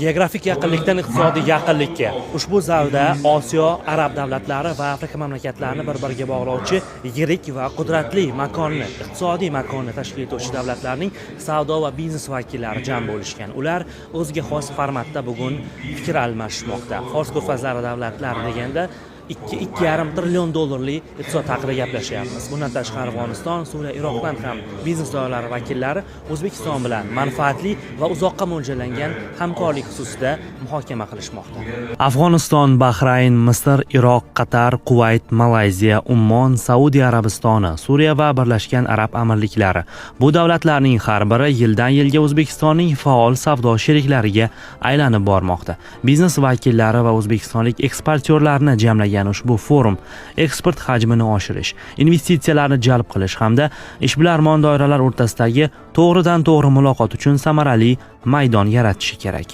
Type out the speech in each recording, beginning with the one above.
Geografik yaqinlikdan iqtisodiy yaqinlikka. Ushbu zalda Osiyo, arab davlatlari va Afrika mamlakatlarini bir biriga bog'lovchi yirik va qudratli makonni, iqtisodiy makonni tashkil etuvchi davlatlarning savdo va biznes vakillari jam bo'lishgan. Ular o'ziga xos formatda bugun fikr almashishmoqda. Fors ko'rfazlari davlatlari deganda 2-2,5 trillion dollarlik iqtisod haqida gaplashyapmiz. Bundan tashqari, Afg'oniston, Suriya, Iroqdan ham biznes doiralari vakillari O'zbekiston bilan manfaatli va uzoqqa mo'ljallangan hamkorlik xususida muhokama qilishmoqda. Afg'oniston, Bahrayn, Misr, Iroq, Qatar, Kuvayt, Malayziya, Ummon, Saudiya Arabistoni, Suriya va Birlashgan Arab Amirliklari. Bu davlatlarning har biri yildan yilga O'zbekistonning faol savdo sheriklariga aylanib bormoqda. Biznes vakillari va o'zbekistonlik eksportyorlarni jamlagan ushbu forum eksport hajmini oshirish, investitsiyalarni jalb qilish hamda ishbilarmon doiralar o'rtasidagi to'g'ridan to'g'ri muloqot uchun samarali maydon yaratishi kerak.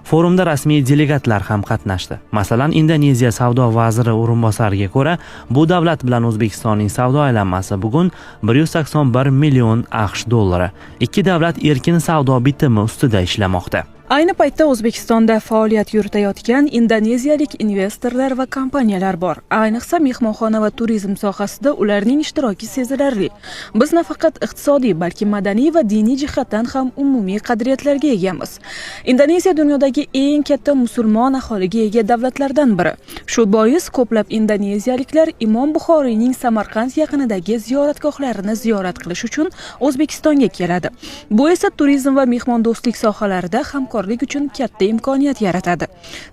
Forumda rasmiy delegatlar ham qatnashdi. Masalan, Indoneziya savdo vaziri o'rinbosariga ko'ra, bu davlat bilan O'zbekistonning savdo aylanmasi bugun 181 million AQSh dollari. Ikki davlat erkin savdo bitimi ustida ishlamoqda. Ayni paytda O'zbekistonda faoliyat yuritayotgan indoneziyalik investorlar va kompaniyalar bor. Ayniqsa, mehmonxona va turizm sohasida ularning ishtiroki sezilarli. Biz nafaqat iqtisodiy, balki madaniy va diniy jihatdan ham umumiy qadriyatlarga egamiz. Indoneziya dunyodagi eng katta musulmon aholiga ega davlatlardan biri. Shu bois ko'plab indoneziyaliklar Imom Buxoriyning Samarqand yaqinidagi ziyoratgohlarini ziyorat qilish uchun O'zbekistonga keladi. Bu esa turizm va mehmondo'stlik sohalarida hamkorlik uchun katta imkoniyat yaratadi.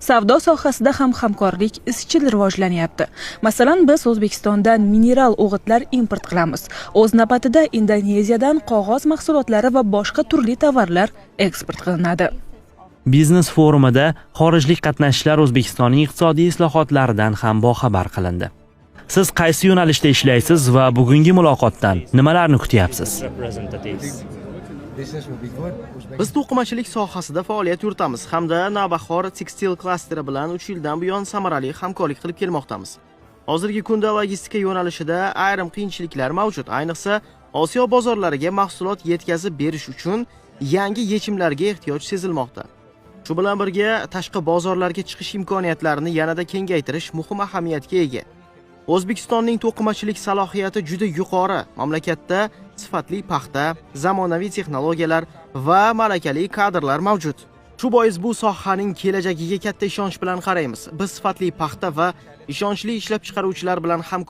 Savdo sohasida ham hamkorlik izchil rivojlanyapti. Masalan, biz O'zbekistondan mineral o'g'itlar import qilamiz. O'z navbatida Indoneziyadan qog'oz mahsulotlari va boshqa turli tovarlar eksport qilinadi. Biznes forumida xorijlik qatnashchilar O'zbekistonning iqtisodiy islohotlaridan ham boxabar qilindi. Siz qaysi yo'nalishda ishlaysiz va bugungi muloqotdan nimalarni kutyapsiz? Biz to'qimachilik sohasida faoliyat yuritamiz hamda Navbahor tekstil klasteri bilan 3 yildan buyon samarali hamkorlik qilib kelmoqdamiz. Hozirgi kunda logistika yo'nalishida ayrim qiyinchiliklar mavjud. Ayniqsa, Osiyo bozorlariga mahsulot yetkazib berish uchun yangi yechimlarga ehtiyoj sezilmoqda. Shu bilan birga, tashqi bozorlarga chiqish imkoniyatlarini yanada kengaytirish muhim ahamiyatga ega. O'zbekistonning to'qimachilik salohiyati juda yuqori. Mamlakatda sifatli paxta, zamonaviy texnologiyalar va malakali kadrlar mavjud. Shu bois bu sohaning kelajagiga katta ishonch bilan qaraymiz. Biz sifatli paxta va ishonchli ishlab chiqaruvchilar bilan hamkorlik